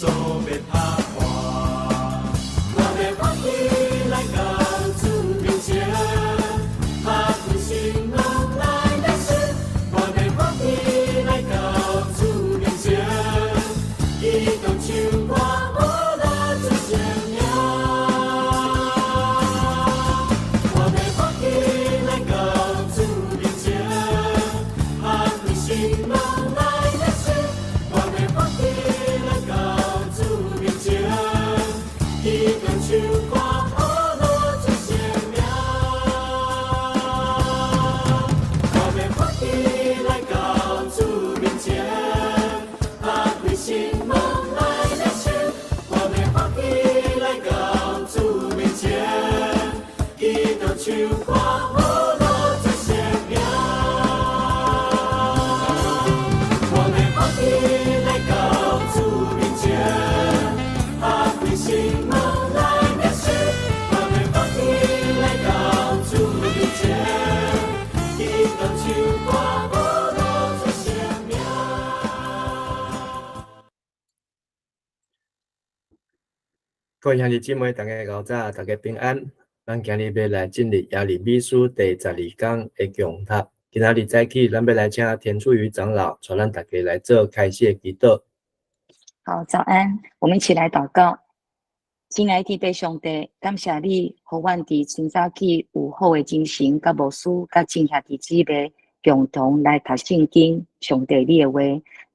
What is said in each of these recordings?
做欲拍破。我欲歡喜來到主面前，拍開心門來領受。我欲歡喜來到主面前，祈禱唱歌，和樂主聖名。我欲歡喜來到主面前，拍開心門來領受。我欲歡喜來到主面前，祈禱唱歌，和樂主聖名。我欲歡喜來到主面前，拍開心門來領受。我欲歡喜來到主面前，祈禱唱歌，和樂主聖名。我欲歡喜來到主面前，拍開心門來領受。我欲歡喜來到主面前，祈禱唱歌，和樂主聖名。各位兄弟姊妹，大家𠢕早，大家平安。咱今日欲來進入耶利米書第12章的共讀。今仔日早起，咱欲來請田楚瑜長老帶咱大家來做開始的祈禱。好，早安，我們一起來禱告。親愛的天父上帝，感謝你，予阮佇清早起有好的精神，佮牧師、佮眾兄弟姊妹共同來讀聖經，上帝你的話，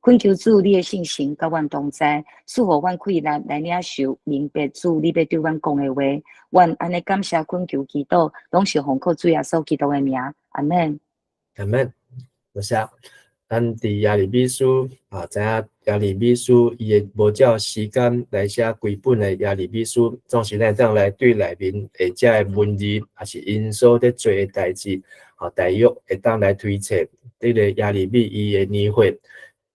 懇求主你的聖神佮阮同在，賜予阮氣力來領受明白主你欲對阮講的話。阮按呢感謝懇求祈禱，攏是奉靠主耶穌基督的名，阿們。阿們，多謝。咱佇耶利米書啊，知影耶利米書伊會無照時間來寫規本的耶利米書，總是咱會當來對內面的遮个文字，抑是𪜶所咧做的代誌，啊，大約會當來推測，這个耶利米伊的年歲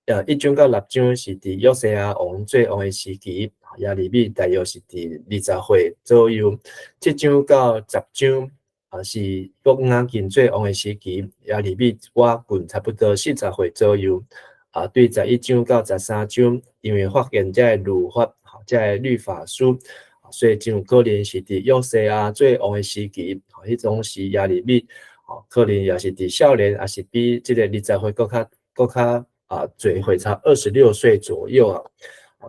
，1章到6章是佇約西亞王做王的時期，耶利米大約是佇20歲左右，7章到10章。啊，是約雅敬做王的時期，耶利米倚近差不多40歲左右。啊，對11章到13章，因為發現這个律法，這个律法書，所以真有可能是佇約西亞做王的時期，彼種時耶利米，可能也是佇少年，抑是比這个20歲閣較濟歲，差26歲左右啊。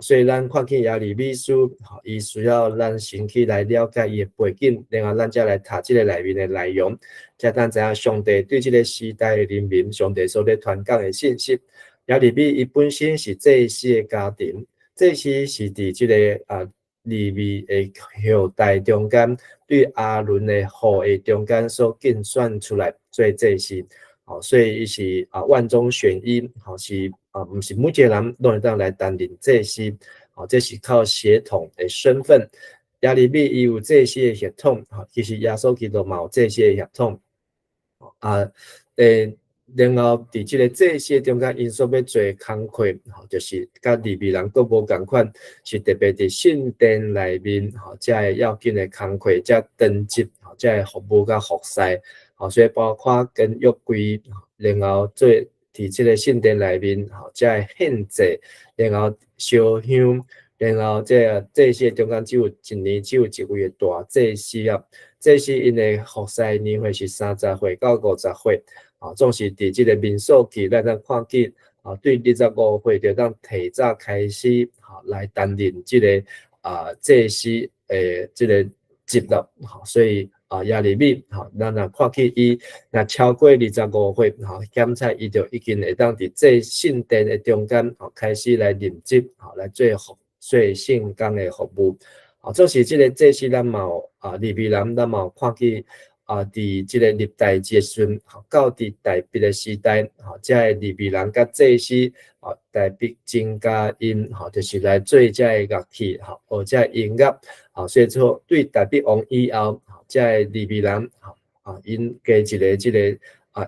所以咱看見耶利米書，伊需要咱先去來了解伊的背景，然後咱才來讀這个內面的內容，才當知影上帝對這个時代的人民，上帝所咧傳講的信息。耶利米伊本身是祭司的家庭，祭司是佇這个利未的後代中間，對亞倫的後裔中間所揀選出來做祭司。所以伊是萬中選一，是毋是每一个人攏會當來擔任祭司，這是靠血統的身份。耶利米伊有祭司的血統，其實耶穌基督嘛有祭司的血統。然後佇這个祭司中間，𪜶所欲做的工課，就是佮利未人閣無仝款，是特別佇聖殿內面，這个要緊的工課，這當職，這个服務佮服侍。所以包括跟約櫃，然後做佇這个聖殿內面，這个獻祭，然後燒香，然後這个祭司中間只有一年只有一位的大祭司啊，祭司𪜶的服侍年歲是30歲到50歲，總是佇這个民數記，咱通看見，對25歲就當提早開始，來擔任這个祭司的這个職了，所以。耶利米，咱若看見伊若超過25歲，檢查伊就已經會當佇這聖殿的中間，開始來任職，來做服做聖工的服務。總是這个祭司咱嘛有利未人咱嘛有看見佇這个歷代志的時陣，到佇大衛的時代，這个利未人佮祭司，大衛增加𪜶，就是來做這个樂器，學這个音樂，所以說對大衛王以後。這个利未人，𪜶加一个這个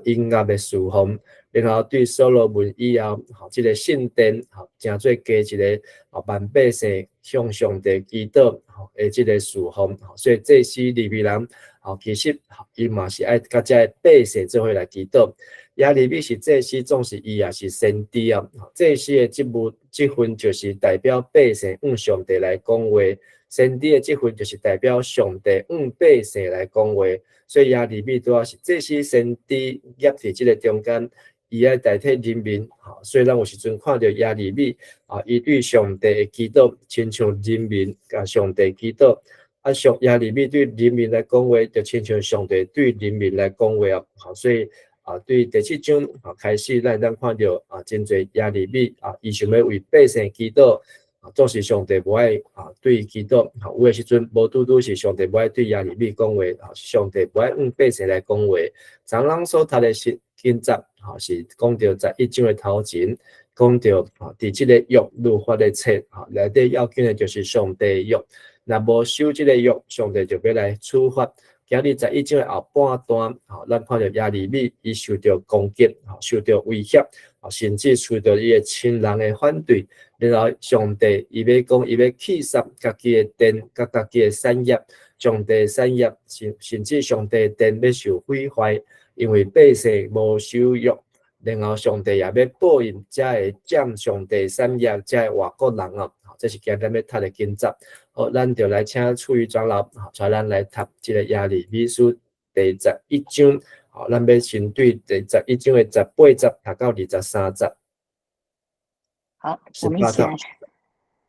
音樂的侍奉，然後對所羅門以後，這个聖殿，成做加一个萬百姓向上帝祈禱的這个侍奉，所以祭司利未人，其實伊嘛是愛佮這个百姓做伙來祈禱。耶利米是祭司，總是伊也是先知啊。祭司的職務職份就是代表百姓向上帝來講話，先知的職份就是代表上帝向百姓來講話。所以耶利米拄仔是祭司先知夾佇這个中間，伊愛代替人民。所以咱有時陣看著耶利米啊，伊對上帝的祈禱，親像人民共上帝祈禱。啊，上耶利米對人民來講話，就親像上帝對人民來講話哦。好，所以啊，對第七章啊開始，咱會當看著啊，真濟耶利米啊，伊想欲為百姓祈禱，啊，總是上帝無愛啊對伊祈禱。有的時陣無拄拄是上帝無愛對耶利米講話，啊，上帝無愛向百姓來講話。昨咱所讀的是經節，吼，是講著11章的頭前，講著啊，佇這個約律法的冊，吼，內底要緊的就是上帝的約。若無守這個約，上帝就欲來處罰。今日十一章的後半段，吼，咱看著耶利米伊受著攻擊，吼，受著威脅，甚至受著伊的親人的反對。然後上帝伊欲講，伊欲棄殺家己的殿，佮家己的產業，上帝的產業，甚至上帝的殿欲受毀壞，因為百姓無守約。然後上帝也欲報應遮个佔上帝產業遮个外國人哦。這是今日咱欲讀的經節。好，咱就來請楚瑜長老，帶咱來讀這个耶利米書第十一章。好，咱欲先對第十一章的18節讀到23節。好，我們一起來。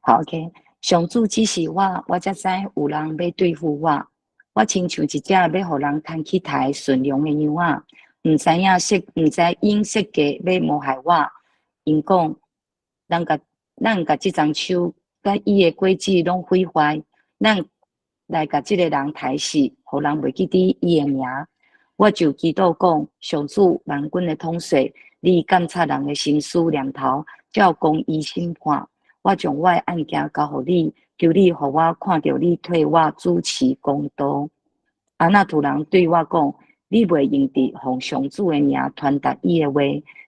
好，OK。上主指示我，我才知有人欲對付我。我親像一隻欲予人牽去刣馴良的羊仔，毋知影設，毋知𪜶設計欲謀害我。𪜶講，咱共這欉樹佮伊的果子攏毀壞，咱來共這个人刣死，予人袂記得伊的名。我就祈禱講：上主萬軍的統帥，你監察人的心思念頭，照公義審判。我將我的案件交予你，求你予我看著你替我主持公道。亞拿突人對我講：你袂用得奉上主的名傳達伊的話，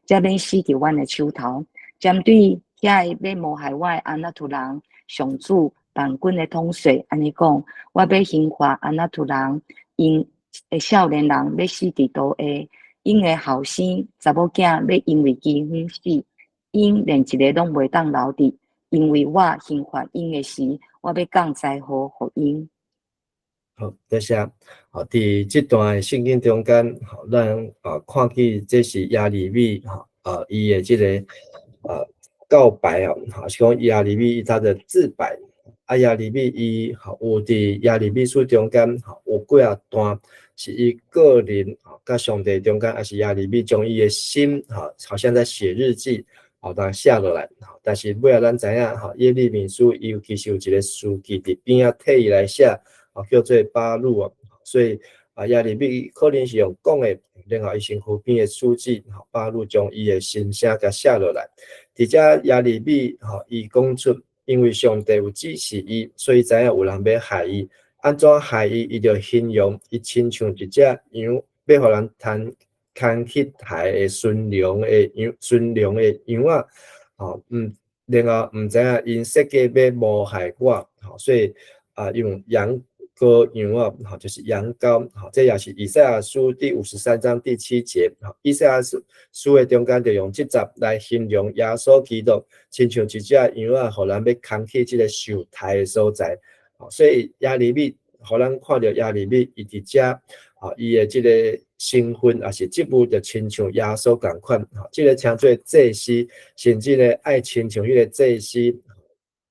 才免死佇阮的手頭。針對遐个欲謀害我的亞拿突人，上主萬軍的統帥按呢講：我欲刑罰亞拿突人，𪜶的少年人欲死佇刀下，𪜶的後生查某囝欲因為饑荒死，𪜶連一个攏袂當留佇，因為我刑罰𪜶的時，我欲降災禍予𪜶。好，多謝。好，佇這段聖經中間，吼，咱啊看見這是耶利米，吼啊，伊的這个啊告白哦，吼，是講耶利米他的自白。啊，耶利米伊吼有佇耶利米書中間，吼有幾仔段是伊個人吼佮上帝中間，抑是耶利米將伊的心，吼，好像在寫日記，吼，當寫落來。但是尾仔咱知影，吼，耶利米書伊有其實有一個書記佇邊仔替伊來寫，吼，叫做巴錄啊。所以啊，耶利米可能是用講的，然後伊身軀邊的書記，吼，巴錄將伊的心聲共寫落來。佇遮耶利米，吼，伊講出，因為上帝有指示伊，所以知影有人欲害伊。按怎害伊？伊就形容伊親像一隻羊，欲予人牽牽去刣的馴良的羊，馴良的羊仔，吼，然後毋知影𪜶設計欲謀害我，吼，所以啊，用羊羔羊仔，吼，就是羊羔，吼，這也是以賽亞書第53章第7節，吼，以賽亞書書的中間就用這節來形容耶穌基督，親像一隻羊仔，予人欲牽去這个受刣的所在，所以耶利米，予咱看著耶利米，伊佇遮，吼，伊的這个身份抑是職務，就親像耶穌仝款，吼，這个稱做祭司，甚至呢愛親像彼个祭司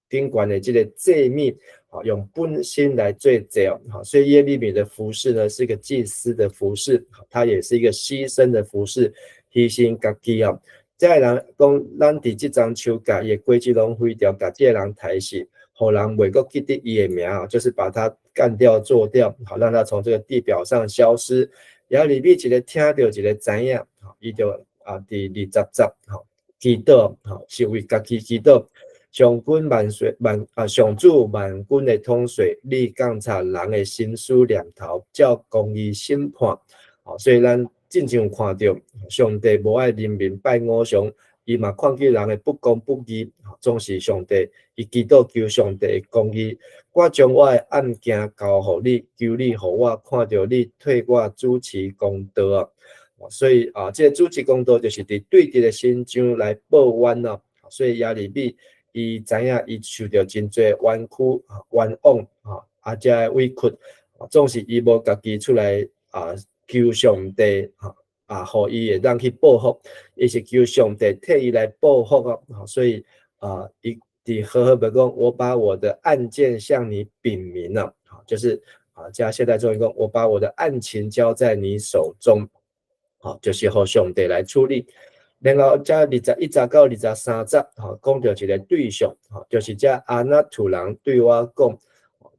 頂懸的這个祭物，吼，用本身來做祭哦，所以耶利米的服事呢，是一個祭司的服事，他也是一個犧牲的服事，犧牲家己哦。這个人講，咱佇這欉樹共伊的果子攏毀掉，共這个人刣死，予人袂閣記得伊的名，就是把他幹掉做掉，好讓他從這個地表上消失。耶利米一个聽著一个知影，伊就啊佇20節吼祈禱，吼是為家己祈禱。上軍萬帥萬啊，上主萬軍的統帥，你監察人的心思念頭，照公義審判。吼，所以咱進前有看著，上帝無愛人民拜偶像，伊嘛看見人的不公不義，總是上帝，伊祈禱求上帝的公義。我將我的案件交予你，求你予我看著你替我主持公道啊！所以啊，這個主持公道就是佇對佇的身上來報冤咯。所以耶利米伊知影伊受著真濟冤屈、冤枉，啊，這个委屈，總是伊無家己出來啊求上帝，啊，予伊會當去報復，伊是求上帝替伊來報復啊。所以啊，伊佇和合本講，我把我的案件向你稟明了，就是啊，加現代中文講，我把我的案情交在你手中，好，就是予上帝來處理。然後這21節到23節，吼，講著一個對象，吼，就是這亞拿突人對我講，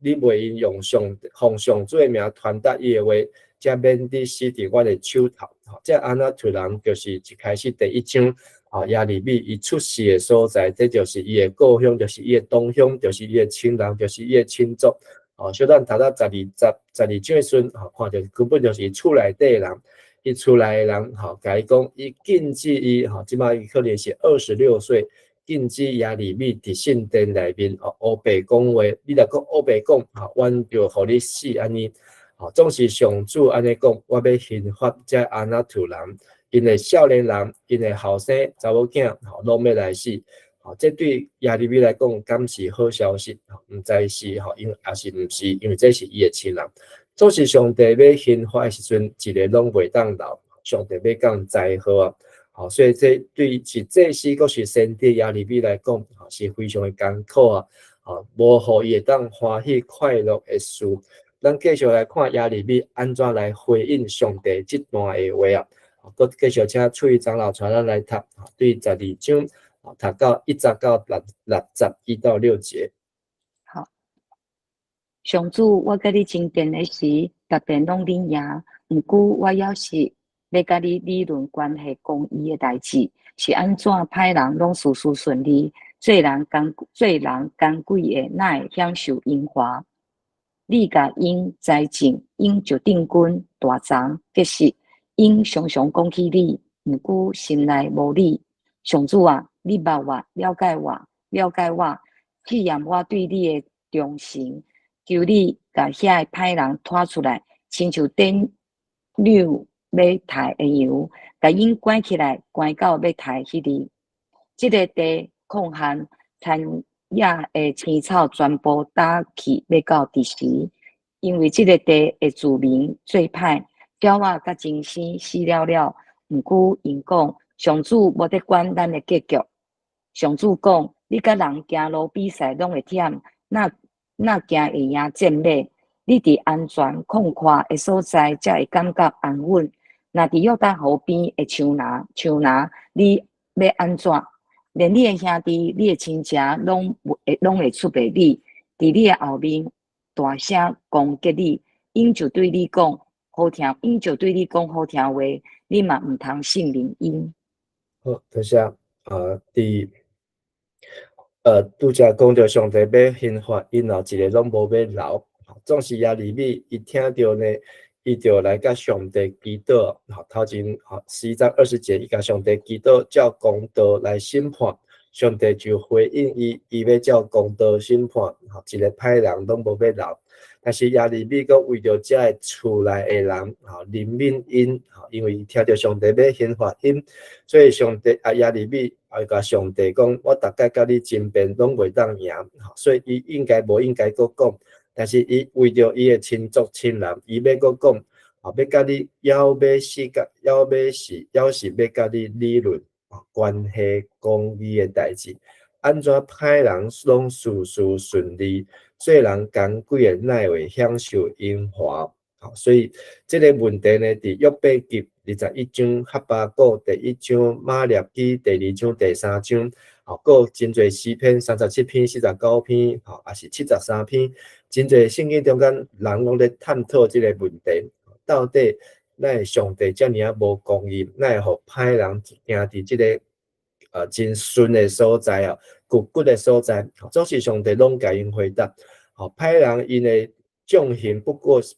你袂用用上奉上主的名傳達伊的話，才免得死佇我的手頭。吼，這亞拿突人就是一開始第一章，吼，耶利米伊出世的所在，這就是伊的故鄉，就是伊的同鄉，就是伊的親人，就是伊的親族。吼，小等讀到12節、12章的時陣，吼，看著根本就是伊厝內底的人。伊厝內的人，吼，共伊講，伊禁止伊，吼，這擺伊可能是26歲，禁止耶利米佇聖殿內面，哦，烏白講話。你若閣烏白講，吼，阮就予你死按呢。吼，總是上主按呢講，我欲刑罰這亞拿突人，𪜶的少年人，𪜶的後生查某囝，吼，攏欲來死。吼，這對耶利米來講，敢是好消息？吼，毋知是吼，因抑是毋是，因為這是伊的親人。總是上帝欲刑罰的時陣，一个攏袂當留，上帝欲降災禍啊！吼，所以這對是祭司，閣是先知耶利米來講，是非常的艱苦啊！吼，無予伊會當歡喜快樂的事。咱繼續來看耶利米按怎來回應上帝這段的話啊！閣繼續請翠長老帶咱來讀，對12章讀到1節到6節，1到6節。上主，我佮你爭辯的時，逐遍攏恁贏。毋過我猶是欲佮你理論關係公義的代誌，是按怎歹人攏事事順利，做人奸詭的，哪會享受榮華？你共𪜶栽種，𪜶就長根大叢結實，𪜶常常講起你，毋過心內無你。上主啊，你捌我，了解我，了解我，試驗我對你的忠誠。求你共遐个歹人拖出來，親像典遛欲刣的羊，共𪜶關起來，關到欲刣彼日。這个地曠旱，田野的青草全部焦去，欲到日時。因為這个地的住民做歹，鳥仔佮精牲死了了。毋過𪜶講，上主無佇管咱的結局。上主講，你佮人行路比賽攏會忝，若驚會贏戰馬？你佇安全曠闊的所在，才會感覺安穩。若佇約旦河邊的樹林，樹林，你欲按怎？連你的兄弟、你的親情，攏會出賣你。佇你的後面大聲攻擊你，𪜶就對你講好聽話，你嘛毋通信任𪜶。好，多謝。啊，佇拄才講著上帝欲刑罰𪜶後一个攏無欲留，總是耶利米伊聽著呢，伊就來共上帝祈禱，吼，頭前吼11章20節，伊共上帝祈禱，照公道來審判，上帝就回應伊，伊欲照公道審判，吼，一个歹人攏無欲留。但是耶利米閣為著這个厝內的人，吼，憐憫𪜶，吼，因為伊聽著上帝欲刑罰𪜶，所以上帝啊，耶利米啊，共上帝講，我逐擺佮你爭辯攏袂當贏，所以伊應該無應該閣講，但是伊為著伊的親族親人，伊欲閣講，吼，欲佮你猶欲死佮猶欲死，猶是欲佮你理論關係公義的代誌，按怎歹人攏事事順利，做人奸詭的乃會享受榮華？吼，所以這個問題呢，佇約伯記21章、哈巴谷第一章、瑪拉基第二章、第三章，吼，閣有真濟詩篇37篇、49篇，吼，抑是73篇，真濟聖經中間人攏咧探討這個問題，到底哪會上帝遮爾仔無公義，哪會予歹人行佇這个真順的所在哦，骨骨的所在，總是上帝攏共𪜶回答。吼，歹人𪜶的眾行不過是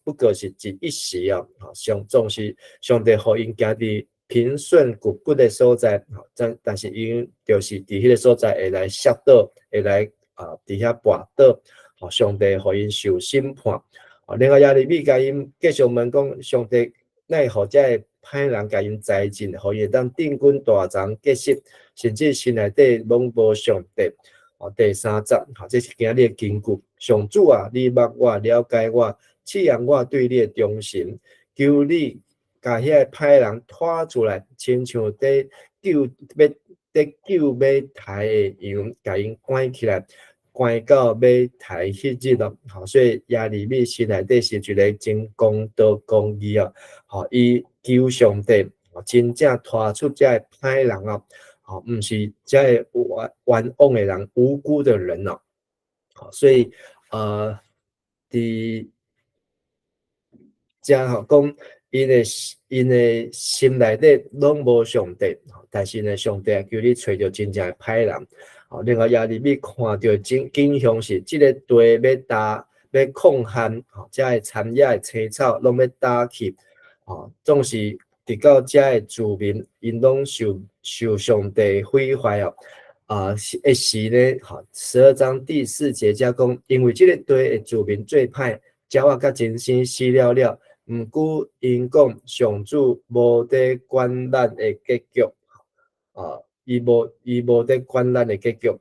一時哦，上總是上帝予𪜶行佇平順骨骨的所在，但是𪜶就是佇彼个所在會來摔倒，會來啊佇遐跋倒，吼，上帝予𪜶受審判。另外耶利米共𪜶繼續問講，上帝哪會予這个歹人共𪜶栽種，予𪜶會當鎮軍大張結實，甚至心內底攏無上帝。哦，第三節，吼，這是今仔日的金句。上主啊，你捌我，了解我，試驗我對你的忠誠，求你共遐个歹人拖出來，親像佇救欲佇救欲刣的羊，共𪜶關起來，關到欲刣彼日咯。吼，所以耶利米心內底是一个真公道公義哦。吼，伊求上帝，真正拖出這个歹人哦。吼，毋是這个冤冤枉的人，無辜的人哦。好，所以佇遮吼講，𪜶的心內底攏無上帝，但是呢，上帝求你揣著真正的歹人。吼，另外耶利米看著景景象是，這个地欲焦欲炕旱，吼，遮个田野的青草攏欲焦去，吼，總是直到遮的子民，𪜶攏受受上帝毀壞哦。啊，的時呢，吼，12章第4節遮講，因為這个地的子民做歹，鳥仔佮精牲死了了，毋過𪜶講上主無佇管咱的結局，啊，伊無佇管咱的結局，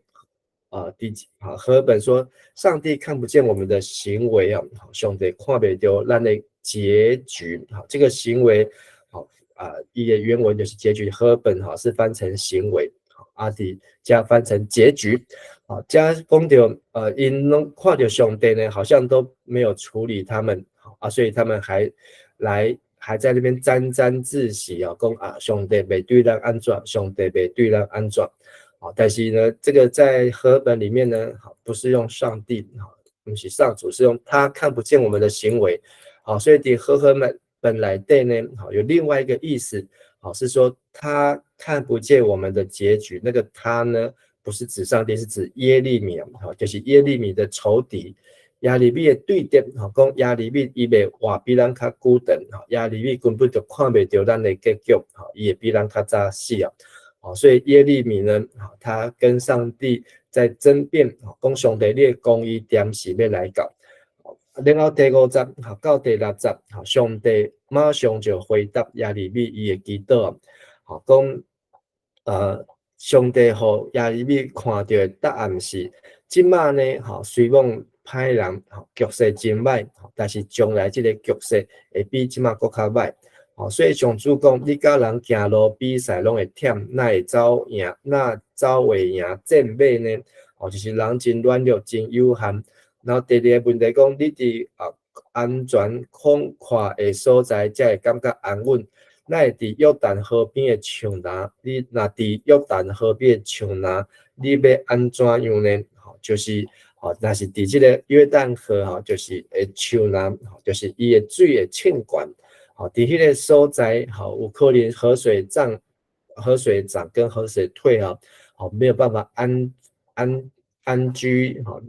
啊，第啊和本說，上帝看不見我們的行為啊，上帝看袂著咱的結局，好，這個行為，好啊，伊的原文就是結局，和本哈是翻成行為。啊，佇遮翻成結局，啊，遮講著，𪜶攏看著上帝呢，好像都沒有處理他們，啊，所以他們還來還在那邊沾沾自喜啊，講啊，上帝袂對咱按怎，上帝袂對咱按怎，啊，但是呢，這個在和本裡面呢，好，不是用上帝，哈，毋是上主，是用他看不見我們的行為，好，所以佇和合本本內底呢，好，有另外一個意思。好，是說他看不見我們的結局，那個他呢，不是指上帝，是指耶利米，好，就是耶利米的仇敵。耶利米的對敵，吼，講耶利米伊袂活比咱較久長，吼，耶利米根本就看袂著咱的結局，吼，伊會比咱較早死啊，好，所以耶利米呢，他跟上帝在爭辯，講上帝你的公義踮時欲來到。然後第五節到第六節，上帝馬上就回答耶利米伊的祈禱，吼，講，上帝予耶利米看著的答案是，這馬呢，吼，雖罔歹人，吼，局勢真歹，但是將來這个局勢會比這馬閣較歹，吼，所以上主講，你佮人行路比賽攏會忝，哪會走贏，哪走會贏戰馬呢？吼，就是人真軟弱，真有限。然後第二个問題講，你佇安全寬闊的所在，才會感覺安穩。哪會佇約旦河邊的樹林？你若佇約旦河邊的樹林，你欲按怎樣呢？吼，就是吼，若是佇這个約旦河吼，就是的樹林，就是伊的水會衝懸。吼，佇彼个所在，吼，有可能河水漲、河水漲跟河水退啊，吼，沒有辦法安居，吼。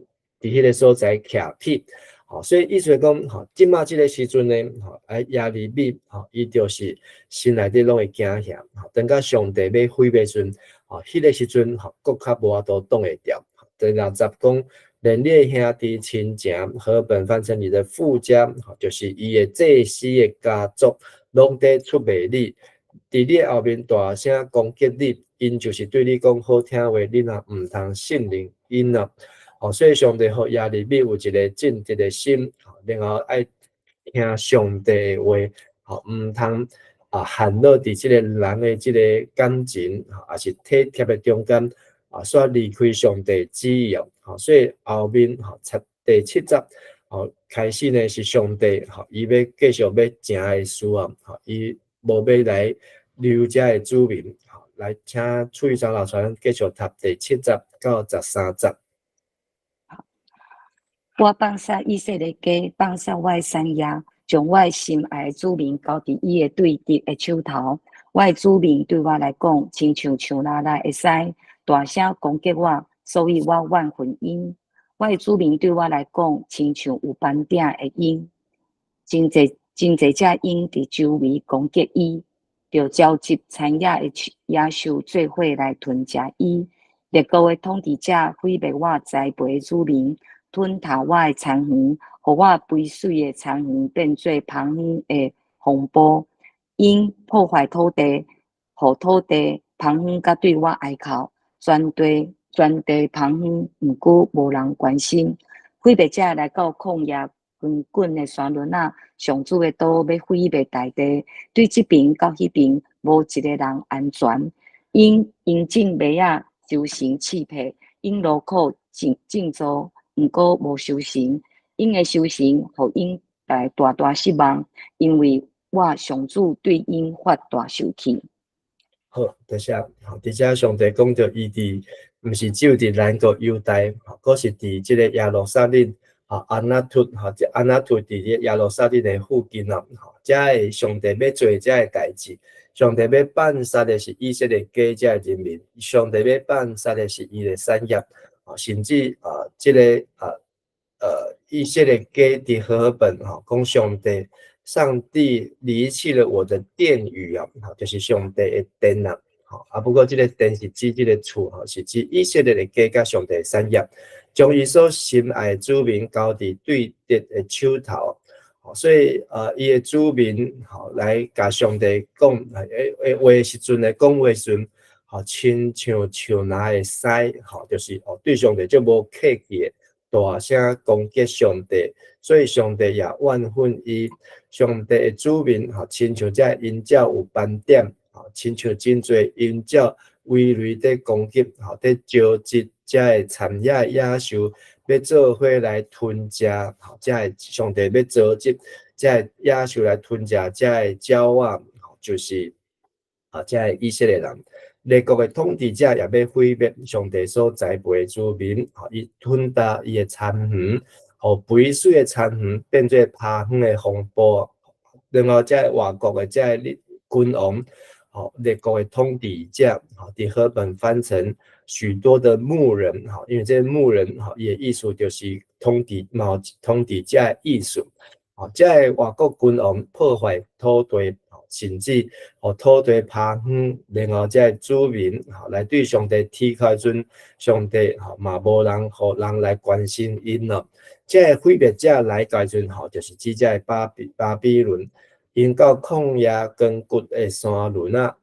佇彼个所在徛起，吼，所以意思講，吼，這馬這个時陣呢，吼，啊耶利米，吼，伊就是心內底攏會驚嚇，吼，等到上帝欲毀滅時陣，吼，彼个時陣，吼，閣較無法度擋會牢。第六節講，連你的兄弟親情，和本翻成你的父家，吼，就是伊的祭司的家族，攏佇出賣你，佇你後面大聲攻擊你，𪜶就是對你講好聽話，你若毋通信任𪜶啊。哦，所以上帝予耶利米有一个正直的心，然後愛聽上帝的話，吼，毋通啊陷落佇這个人的這个感情，抑是體貼的中間，啊，煞離開上帝旨意哦。所以後面吼第七節吼開始呢是上帝吼，伊欲繼續欲成的事啊，吼，伊無欲來留遮的子民，吼，來請翠長老傳繼續讀第七節到13節。我放殺以色列家，放殺我的產業，將我的心愛的子民交佇伊的對敵的手頭。我的子民對我來講，親像樹林內的獅，大聲攻擊我，所以我怨恨𪜶。我的子民對我來講，親像有斑點的鷹，真濟真濟隻鷹佇周圍攻擊伊，著召集田野的野獸做伙來吞食伊。列國的統治者毀滅我栽培的子民。吞噬我的田園，予我肥媠的田園變做荒野的風暴。𪜶破壞土地，予土地芳香甲對我哀哭，全地全地芳香，毋過無人關心。毀滅者來到曠野乾滾的山崙仔，上主的刀欲毀滅大地，對這爿到彼爿，無一個人安全。𪜶因種麥仔收成刺皮，𪜶勞苦種種作，毋過無收成。𪜶的收成，予𪜶來大大失望，因為我上主對𪜶發大受氣。好，多謝。好，佇遮上帝講著伊佇，毋是只有佇南國猶大，閣是佇這個耶路撒冷，吼，亞拿突，吼，這亞拿突佇這耶路撒冷的附近啊，吼，遮的上帝欲做遮的代誌，上帝欲辦殺的是以色列家遮的人民，上帝欲辦殺的是伊的產業，甚至啊，這个啊，以色列家佇和合本，吼，講上帝。上帝離棄了我的殿宇啊，就是上帝的殿啊，啊，不過這个殿是指這个厝，吼，是指以色列的家佮上帝的產業，將伊所心愛的子民交佇對敵的手頭，所以伊的子民吼來共上帝講，會話的時陣咧，講話時陣，吼，親像樹林的屎，吼，就是哦，對上帝足無客氣的，大聲攻擊上帝，所以上帝也怨恨伊。上帝的子民吼，親像這鷹鳥有斑點，吼，親像真濟鷹鳥圍雷佇攻擊，吼，佇招集遮的田野野獸，欲做伙來吞食，吼，遮的上帝欲召集遮的野獸來吞食遮的鳥仔，吼，就是啊，遮的以色列人。列國的統治者也欲毀滅上帝所栽培的子民，吼，伊吞踏伊的田園，予肥水的田園變做拋荒的風暴。然後，遮的外國的遮的君王，吼，列國的統治者，吼，佇和本翻成許多的牧人，吼，因為這牧人，吼，伊的意思就是統治，嘛統治者的意思。吼，遮的外國君王破壞土地，甚至予土地拋荒，然後遮的子民，吼，來對上帝啼哭時陣，上帝吼嘛無人予人來關心𪜶咯。遮的毀滅者來到時陣，吼，就是指遮的巴比倫，𪜶到曠野乾涸的山崙仔，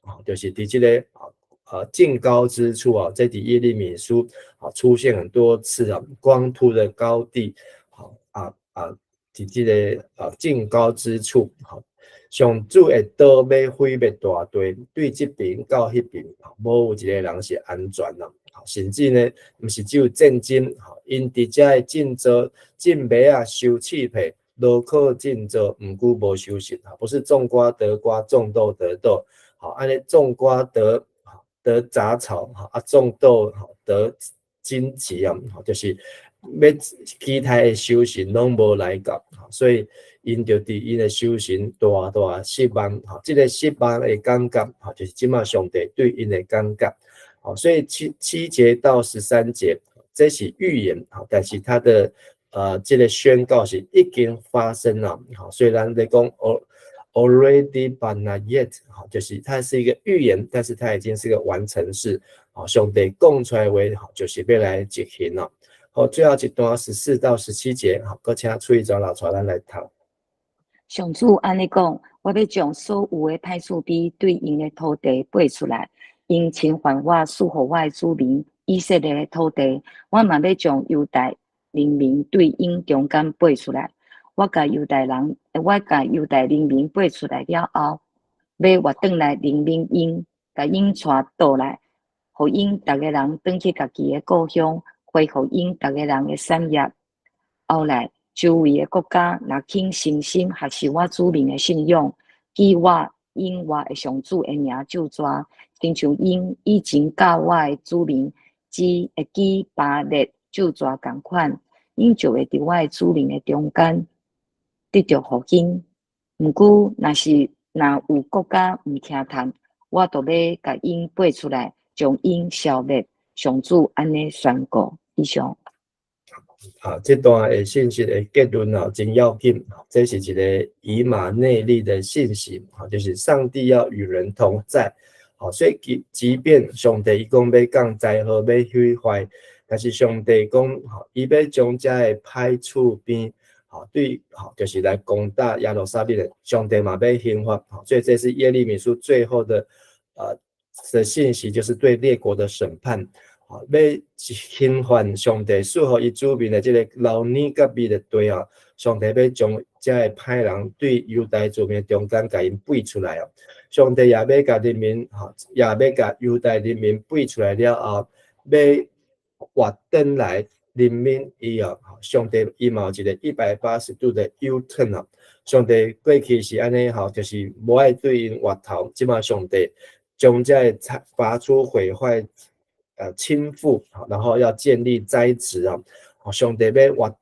吼，就是佇這个峻高之處啊，這佇耶利米書啊出現很多次啊，光禿的高地，吼啊啊，佇這个啊峻高之處，吼，上主的刀欲毀滅大地，對這爿到彼爿，無有一个人是安全啦。甚至呢，毋是只有戰爭，吼，𪜶佇遮的種作種麥仔收刺皮，勞苦種作，毋過無收成，不是種瓜得瓜，種豆得豆，吼，按呢種瓜得得雜草，啊種豆得荊棘啊，就是欲期待的收成攏無來到，所以𪜶就佇𪜶的收成大大失望，吼，這个失望的感覺，吼，就是這馬上帝對𪜶的感覺。所以7節到13節，這是預言，但是它的這个宣告是已經發生了，好，雖然咧講 already but not yet，好，就是它是一個預言，但是它已經是個完成式，好，上帝講出來話，就是欲來執行了。好，最後一段14到17節，好，閣請翠長老帶咱來讀。上主按呢講，我欲將所有的歹厝邊對𪜶的土地掰出來。𪜶侵犯我賜予我的子民以色列的土地，我嘛欲將猶大人民對𪜶中間掰出來。我共猶大人，我共猶大人民掰出來了後，欲活轉來憐憫𪜶，共𪜶帶倒來，予𪜶逐个人轉去家己的故鄉，恢復𪜶逐个人的產業。後來，周圍的國家若肯誠心學習我子民的信仰，記我永活的上主的名咒詛，親像𪜶以前佮我的子民只會記巴力咒詛仝款，𪜶就會佇我的子民的中間得著復興。毋過，若是若有國家毋聽從，我就欲共𪜶掰出來，將𪜶消滅。上主按呢宣告。以上。啊，這段的信息的結論啊，真要緊。這是一个以馬內利的信息，就是上帝要與人同在。好，所以即便上帝伊講欲降災禍，欲毀壞，但是上帝講，伊欲將遮的歹厝邊，吼對，吼就是來攻打耶路撒冷的，上帝嘛欲刑罰，所以這是耶利米書最後的信息，就是對列國的審判，吼欲刑罰上帝賜予伊子民的這个流奶佮蜜的地啊，上帝欲將遮个歹人對猶大子民中間共𪜶廢出來哦。上帝也欲共人民，吼，也欲共猶大人民廢出來了後，欲活轉來人民伊哦，上帝伊嘛有一个180度的 U turn 哦。上帝過去是按呢吼，就是無愛對𪜶回頭，這馬上帝將遮个拔出毀壞、傾覆，然後要建立栽植啊。上帝欲活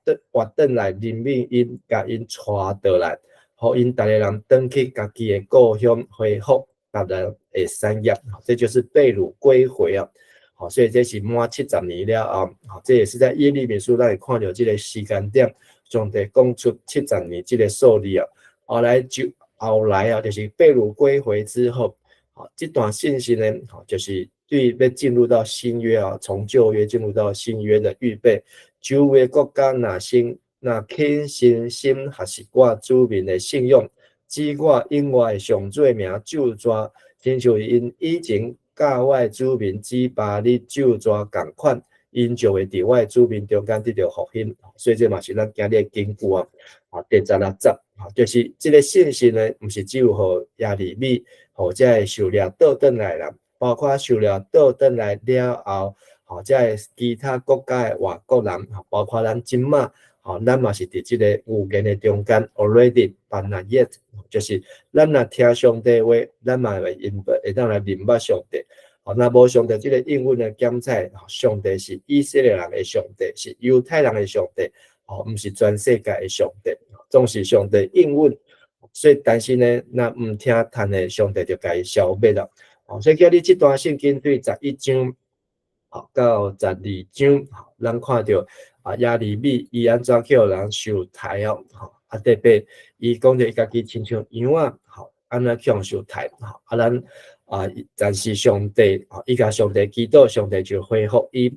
轉來人民𪜶，共𪜶帶倒來，予𪜶逐个人轉去家己的故鄉，恢復別人的產業，這就是被擄歸回啊。好，所以這是滿七十年了後，好，這也是在耶利米書咱會看著這个時間點，上帝講出七十年這个數字啊。後來就後來啊，就是被擄歸回之後，好，這段信息呢，好，就是對欲進入到新約啊，從舊約進入到新約的預備。周圍國家若先若肯誠心學習我子民的信仰，指我永活的上主的名咒詛，親像𪜶以前佮我的子民指巴力咒詛仝款，𪜶就會佇我的子民中間得著復興。所以這嘛是咱今日的根據啊。啊，第16節，啊，就是這个信息呢，毋是只有予耶利米，予遮个受掠倒轉來人，包括受掠倒轉來了後，吼，遮个其他國家的外國人，包括咱這馬，吼，咱嘛是佇這个預言的中間，already but not yet，就是咱若聽上帝話，咱嘛會因會當來認捌上帝。吼，若無上帝這个應允的檢採，上帝是以色列人的上帝，是猶太人的上帝，吼，毋是全世界的上帝，總是上帝應允。所以，但是呢，若毋聽趁的，上帝就共伊消滅了。吼，所以今日這段聖經對11章到12章，咱看著啊，耶利米伊按怎予人受刣哦，吼，啊特別伊講著伊家己親像羊仔，吼，按怎去予受刣，吼，啊咱啊，但是上帝，伊共上帝祈禱，上帝就恢復伊，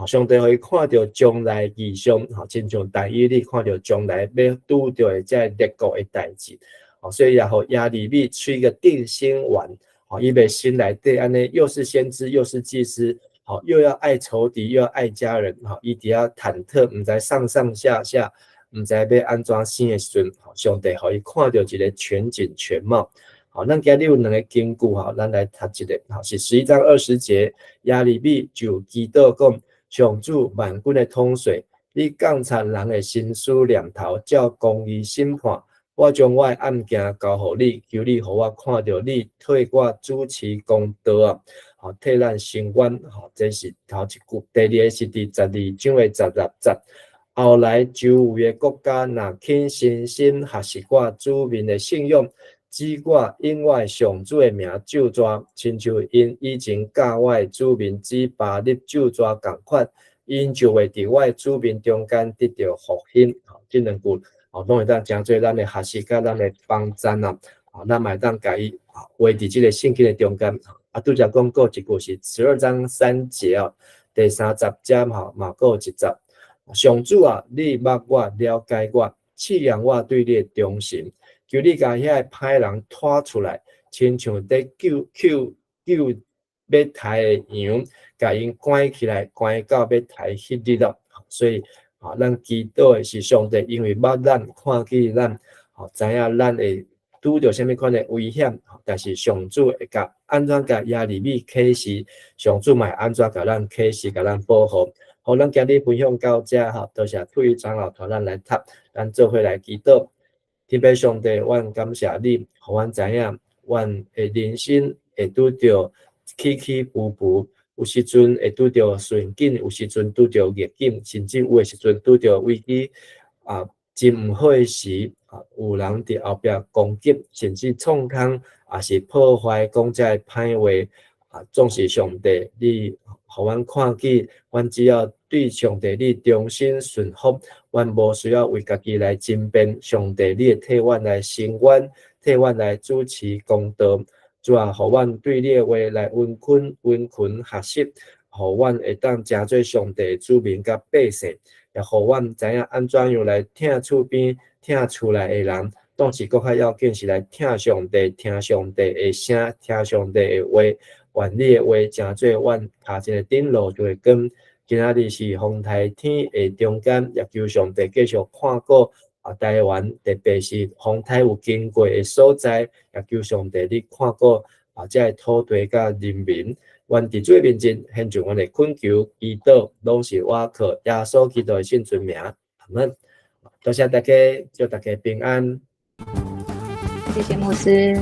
上帝予伊看著將來異象，吼，親像但以理看著將來欲拄著的這个列國的代誌，吼，所以也予耶利米吃一個定心丸，吼，伊袂心內底按呢，又是先知又是祭司。吼，又要愛仇敵，又要愛家人，吼，伊佇遐忐忑，毋知上上下下，毋知欲按怎生的時陣，上帝予伊看著一个全景全貌。好，咱今日有兩个根據，吼，咱來讀一个，吼，是11章20節，耶利米就祈禱講：上主萬軍的統帥，你鑒察人的心思念頭，照公義審判。我將我的案件交予你，求你予我看著你替我主持公道啊！吼，替咱伸冤，吼，這是頭一句。第二个是佇12章的16節。後來周圍的國家若肯誠心學習我子民的信仰，指我永活上主的名咒詛，親像𪜶以前佮我的子民指巴力咒詛仝款，𪜶就會佇我的子民中間得著復興。吼，這兩句吼，攏會當成做咱的學習佮咱的幫贊啊！吼，咱嘛會當共伊畫佇這个聖經的中間。啊，拄才講過一句是12章3節哦，第30節吼嘛閣有一節。上主啊，你捌我，了解我，試驗我對你的忠誠，求你共遐个歹人拖出來，親像佇救救救欲刣的羊，共𪜶關起來，關到欲刣彼日咯。所以啊，咱祈禱的是上帝，因為捌咱，看見咱，吼，知影咱會拄著啥物款的危險，但是上主會共按怎共耶利米啟示，上主嘛會按怎共咱啟示，共咱保護。好，咱今日分享到遮吼，多謝退長老帶咱來讀，咱做伙來祈禱。天父上帝，阮感謝你，予阮知影，阮的人生會拄著起起伏伏，有時陣會拄著順境，有時陣拄著逆境，甚至有的時陣拄著危機啊，真毋好的時啊，有人佇後壁攻擊，甚至創空，抑是破壞，講遮的歹話啊，總是上帝，你予阮看見，阮只要對上帝你忠心順服，阮無需要為家己來爭辯，上帝你會替阮來伸冤，替阮來主持公道。主啊，予阮對你的話來溫懇溫勤學習，予阮會當成做上帝的子民佮百姓。也予阮知影按怎樣來疼厝邊、疼厝內的人。當時閣較要緊是來疼上帝、聽上帝的聲、聽上帝的話。願你的話成做阮跤前的燈，路上的光。今仔日是風颱天的中間，也求上帝繼續看顧啊台灣，特別是風颱有經過的所在，也求上帝你看顧啊這个土地佮人民。願佇主的面前獻上阮的懇求、祈禱，攏是倚靠耶穌基督的聖尊名。阿門。多謝大家，祝大家平安。謝謝牧師。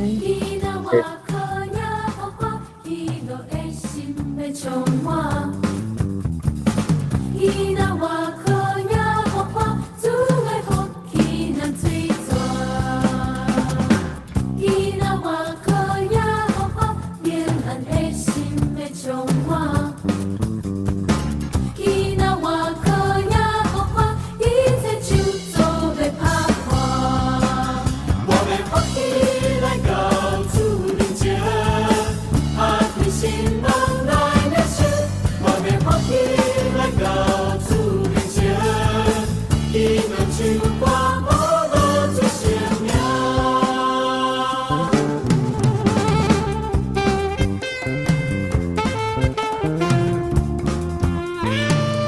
謝。